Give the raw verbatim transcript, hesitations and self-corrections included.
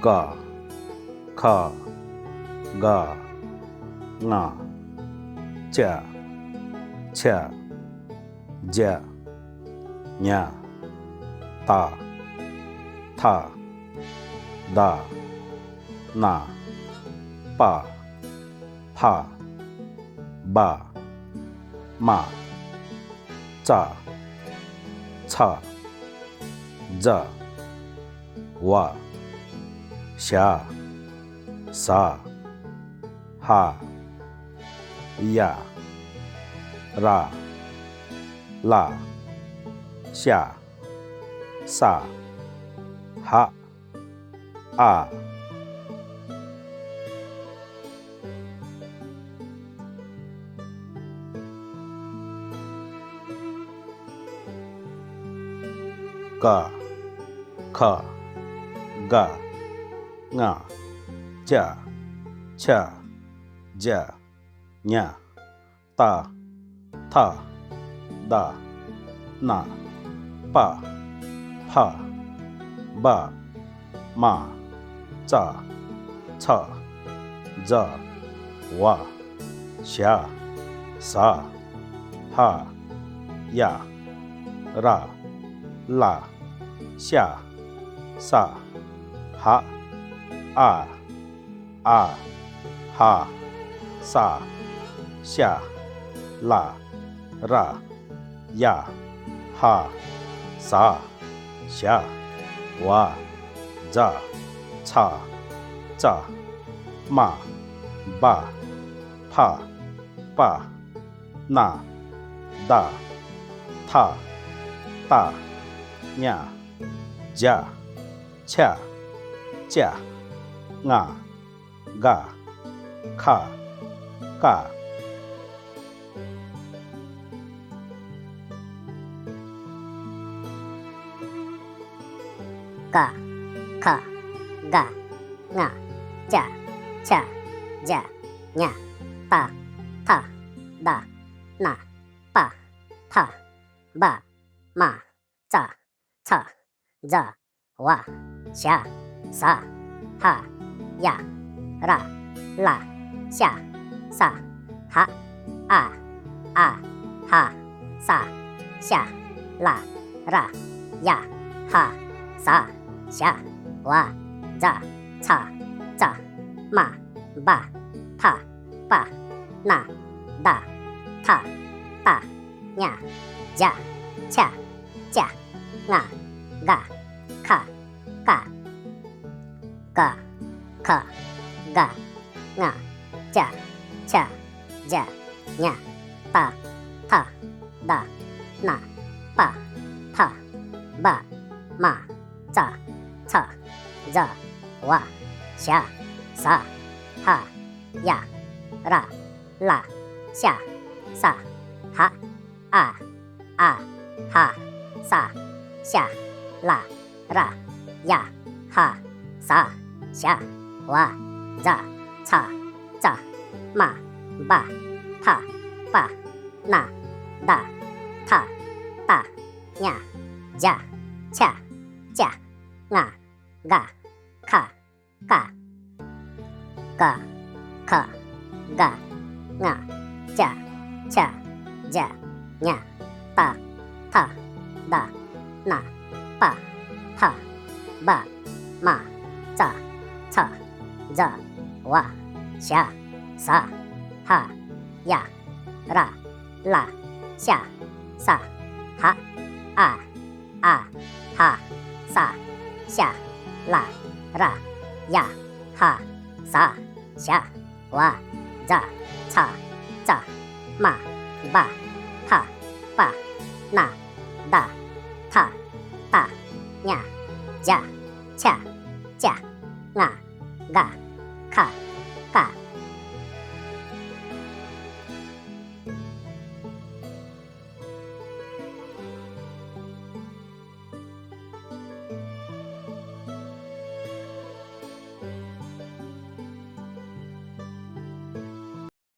ཀ་ཁ་ག་ང་ཅ་ཆ་ཇ་ཉ་ཏ་ཐ་ད་ན་པ་ཕ་བ་མ་ཙ་ཚ་ཛ་ཝ་ཞ་ཟ་ཧ་ཡ་ར་ལ་ཤ་ས་ཧ། ཨ། ཀ་ཁ་ག་ང་ཅ་ཆ་ཇ་ཉ་ཏ་ཐ་ད་ན་པ་ཕ་བ་མ་ཙ་ཚ་ཛ་ཝ་ཞ་ཟ་ཧ་ཡ་ར་ལ་ཤ་ས་ཧ་ཨ། ཨ། ཧ། ས། ཤ། ལ། ར། ཡ། ཧ། ཟ། ཞ། ཝ། ཛ། ཚ། ཙ། མ། བ། ཕ། པ། ན། ད། ཐ། ཏ། ཉ། ཇ། ཆ། ཅ། ང་། ག། ཁ། ཀ། ཀ། ཁ། ག། ང་། ཅ། ཆ། ཇ། ཉ། ཏ། ཐ། ད། ན། པ། ཕ། བ། མ། ཙ། ཚ། ཛ། ཝ། ཞ། ཟ། ཧ། ཡ། ར། ལ། ཤ། ས། ཧ། ཨ། ཨ། ཧ། ས། ཤ། ལ། ར། ཡ། ཧ། ཟ། ཞ། ཝ། ཛ། ཚ། ཙ། མ། བ། ཕ། པ། ན། ད། ཐ། ཏ། ཉ། ཇ། ཆ། ཅ། ང་། ག། ཁ། ཀ། ཀ། ཁ། ག། ང་། ཅ། ཆ། ཇ། ཉ། ཏ། ཐ། ད། ན། པ། ཕ། བ། མ། ཙ། ཚ། ཛ། ཝ། ཞ། ཟ། ཧ། ཡ། ར། ལ། ཤ། ས། ཧ། ཨ། ཨ། ཧ། ས། ཤ། ལ། ར། ཡ། ཧ། ཟ། ཞ། ཝ། ཛ། ཚ། ཙ། མ། བ། ཕ། པ། ན། ད། ཐ། ཏ། ཉ། ཇ། ཆ། ཅ། ང་། ག། ཁ། ཀ། ཀ། ཁ། ག། ང་། ཅ། ཆ། ཇ། ཉ། ཏ། ཐ། ད། ན། པ། ཕ། བ། མ། ཙ། ཚ། ཛ། ཝ། ཞ། ཟ། ཧ། ཡ། ར། ལ། ཤ། ས། ཧ། ཨ། ཨ། ཧ། ས། ཤ། ལ། ར། ཡ། ཧ། ཟ། ཞ། ཝ། ཛ། ཚ། ཙ། མ། བ། ཕ། པ། ན། ད། ཐ། ཏ། ཉ། ཇ། ཆ། ཅ། ང་། ག། ཁ། ཀ།